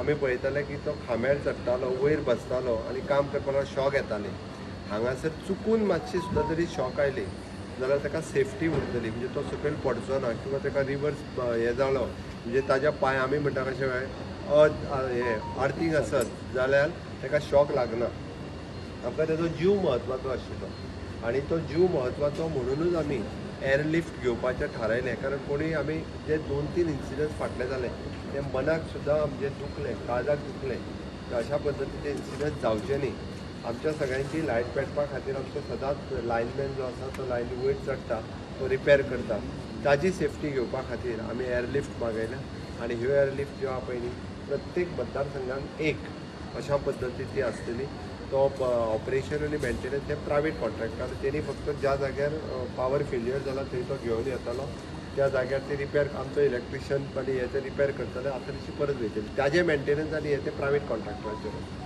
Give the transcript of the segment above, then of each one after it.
आमी पळयताले की तो खांब्यार चडटालो, वयर बसतालो आनी काम करपाक शॉक येताले. हांगासर चुकून मातशी सुद्दां जरी शॉक आयली जाल्यार ताका सेफ्टी उरतली, म्हणजे तो सकयल पडचो ना किंवा ताका रिवर्स हें जालो म्हणजे ताज्या पांय, आमी म्हणटा कशें, हे आर्थिंग आसत जाल्यार ताका शॉक लागना. आमकां ताजो जीव म्हत्वाचो आशिल्लो आनी तो जीव म्हत्वाचो म्हणुनूच आमी एअरलिफ्ट घेवपाचें थारायलें. कारण कोणी आमी जे दोन तीन इन्सिडंट्स फाटले जाले ते मनाक सुद्दां आमचें दुखलें, काळजाक दुखलें की अशा पद्दतीचे इन्सिडंट जावचे न्ही. आमच्या सगळ्यांची लायट पेटपा खातीर आमचो सदांच लायनमॅन जो आसा तो लायनी वयर चडटा, तो रिपेर करता. ताजी सेफ्टी घेवपा खातीर आमी एअरलिफ्ट मागयल्या आनी ह्यो एअरलिफ्ट ज्यो आहा पळय न्ही, प्रत्येक मतदारसंघाक एक अशा पद्दतीन ती आसतली. तो ऑपरेशन आनी मेंटेनन्स हे प्रायवेट कॉन्ट्रॅक्टर, तेणी फक्त ज्या जाग्यार पावर फेल्युअर जाला थंय तो घेवन येतलो, त्या जाग्यार ते रिपेर आमचो इलेक्ट्रिशियन आनी हे ते रिपेर करतले, आतां तशी परत वयतली. ताजें मेंटेनन्स आनी हे ते प्रायवेट कॉन्ट्रॅक्टराचेर आसा.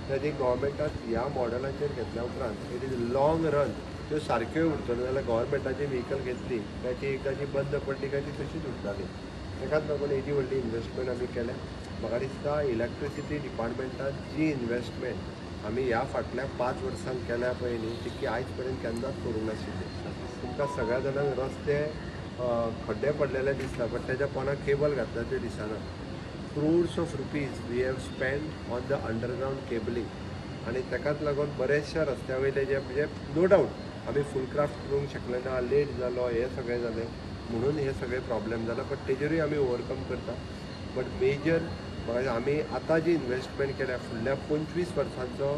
त्या गोवोरमेंटान ह्या मॉडलाचेर घेतल्या उपरांत it is long run त्यो सारक्योय उरतल्यो. जाल्यार गोवोरमेंटाची व्हिकल घेतली काय ती एकदाची बंद पडली काय ती तशीच उरताली. ताकाच लागून येदी व्हडली इन्वेस्टमेंट आमी केल्या. म्हाका दिसता इलेक्ट्रिसिटी डिपार्टमेंटान जी इन्वेस्टमेंट आमी ह्या फाटल्या 5 वर्सांक केल्या पळय न्ही, ती आयज पर्यंत केन्नाच करूंक नाशिल्ली. तुमकां सगळ्या जाणांक रस्ते खड्डे पडलेले दिसता, बट तेज्या पोंदा केबल घातला ते दिसना. Crores of rupees we have spend on the underground cabling आनी ताकाच लागून बरेचशा रस्त्या वयले जे, म्हणजे नो डावट आमी फूल क्राफ्ट करूंक शकले ना, लेट जालो, हें सगळें जालें म्हणून हे सगळे प्रॉब्लेम जाला, बट तेजेरूय आमी ओवरकम करता. बट मेजर म्हाका आमी आतां जी इन्वेस्टमेंट केल्या, फुडल्या 25 वर्सांचो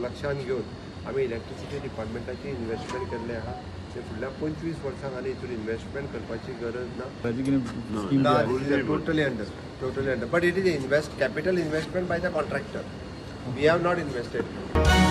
लक्षान घेवन आमी इलेक्ट्रिसिटी डिपार्टमेंटाची इन्वेस्टमेंट केल्लें आहा. ते फुडल्या 25 वर्सांक आनी हितून इन्वेस्टमेंट करपाची गरज ना. ताची कितें स्कीम? ना, totally under, totally under. But it is invest capital investment by the contractor. We have not invested.